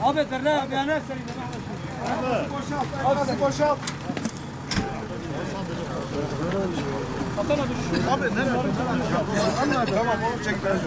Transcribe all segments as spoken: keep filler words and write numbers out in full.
Abi derneğe bir yana sereyim. Boşalt, abi, boşalt. Abi nereye? Tamam, onu çek, ben.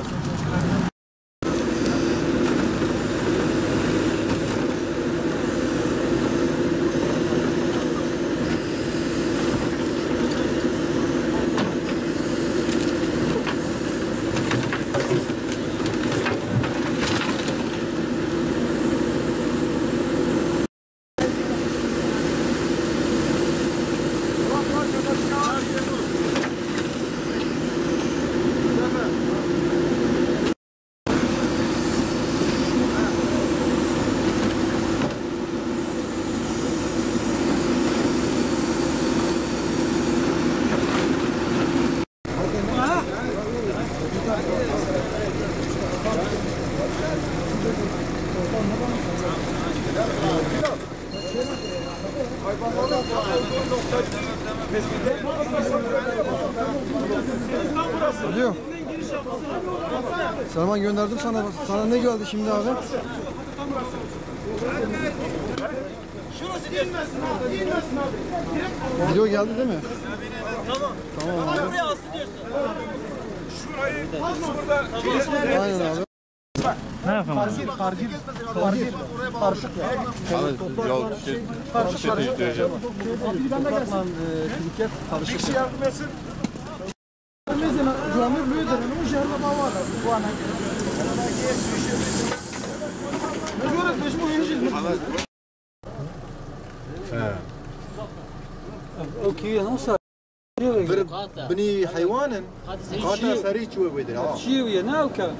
Alo. Selman, gönderdim sana. Sana ne geldi şimdi abi? Video geldi değil mi? Tamam. Tamam abi. Aynen abi. Ne yapalım? Kargil, kargil, kargil. Karışık ya. Abi, yol, şey, karışık, şey karışık. Değiştireceğim. Toprakla, e, kriket karışık. Bir kişi yardım etsin. Mesela, cami büyüdür, bu şehirde bağ var. Bu ana. Ne diyoruz, biz bu işi. He. O ki nasıl? Vir binî heywan in, qata serî çûye wê derê, ha. Çi wê, ne ewke?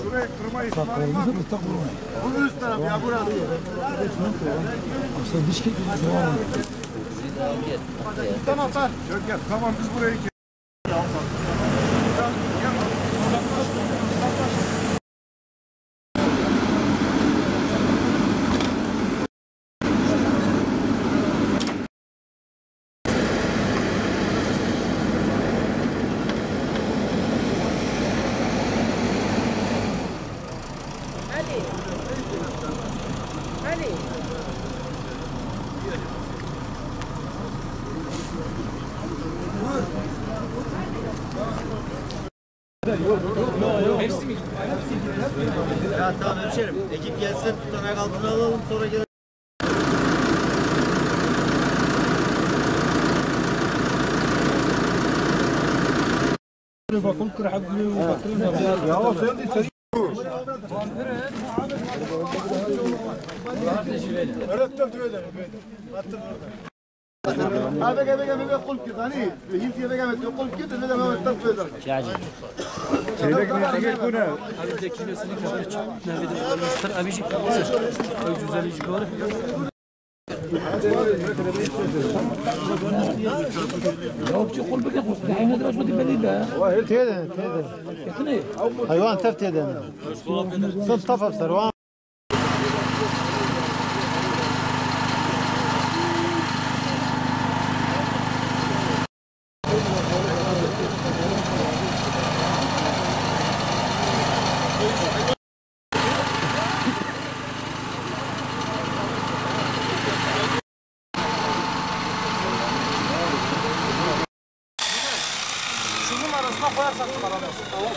Şurayı kırma ihtimali var mı? Bu üst taraf ya, burası. Aslında diş kekik soğan. Tamam, tamam. Gel, gel. Tamam, biz burayı Ya tamam hemşerim. Ekip gelsin, tutanak altına alalım, sonra gel. Eve gel, eve gel, eve gel, qulp kir, zanî? Hîn diye eve gel, qulp kir, eve gel, eve gel, eve gel. Çeyrek nêzîkê ku ne? Abi de kîlosunu kabir. Navê de olmuştur. Abi jî kabir. Ew güzel jî kabir. Ya, bir şey kol beke, kol. Daha ne kadar şöyle belli be. Têde, têde. Ketine. Heywan tev têde. Sırf tev ser, wan. Şunun arasına koyarsan çıkar abi. Tamam.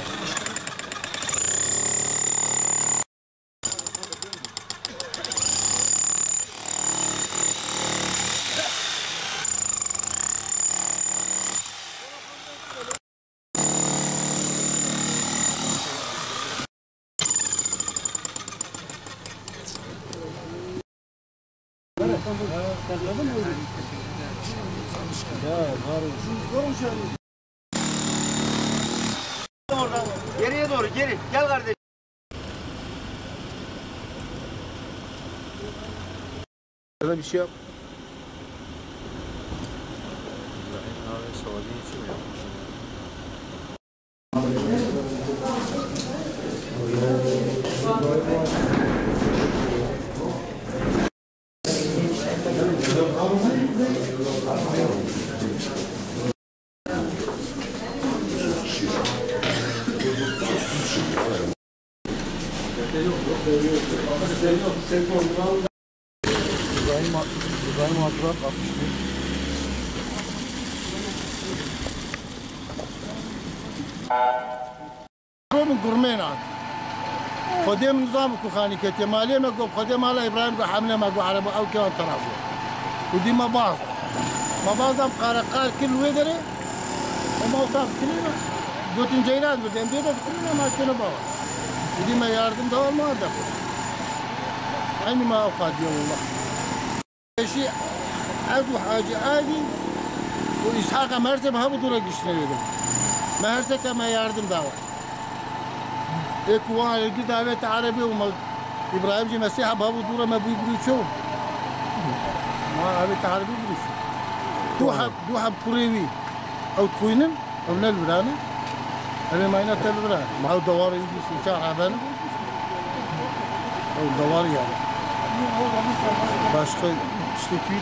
Geriye doğru, geri. Gel kardeşim. Şöyle bir şey yap. İbrahim, İbrahim Hatıra altmış bir. Min gurmênan. Xwedê min nizam ku xanî ketiye. Malê me got, Xwedê mala Îbrahîm got, hemle me got, Erebo ew kewan teraf e. Û dî me baz. Me bazam qare qar kir li wê derê. Û me wisa bikinîne. Gotin ceyran bi dem dê de bikinîne, me têne bawa. Û dî me yardim da, me de. Eynî me ew qadiye wallah. Eşî ez û Hacî Adî û Îshaq em her sê bi hev û dû re giştine wê de. Me her sê ke me yardim dawe. Ê ku wan li gir davête erebê û me Îbrahîm jî me sê heb hev û dû re me bûyî birûço. Ma avête erebê birûço. Du heb, du heb kurê wî. Ew dixwînin. Ew ne li vir e. Em ê mayîna te li vir e. Ma ew dewarê wî bû çar heben. Ew dewarê yani. Başka tiştekî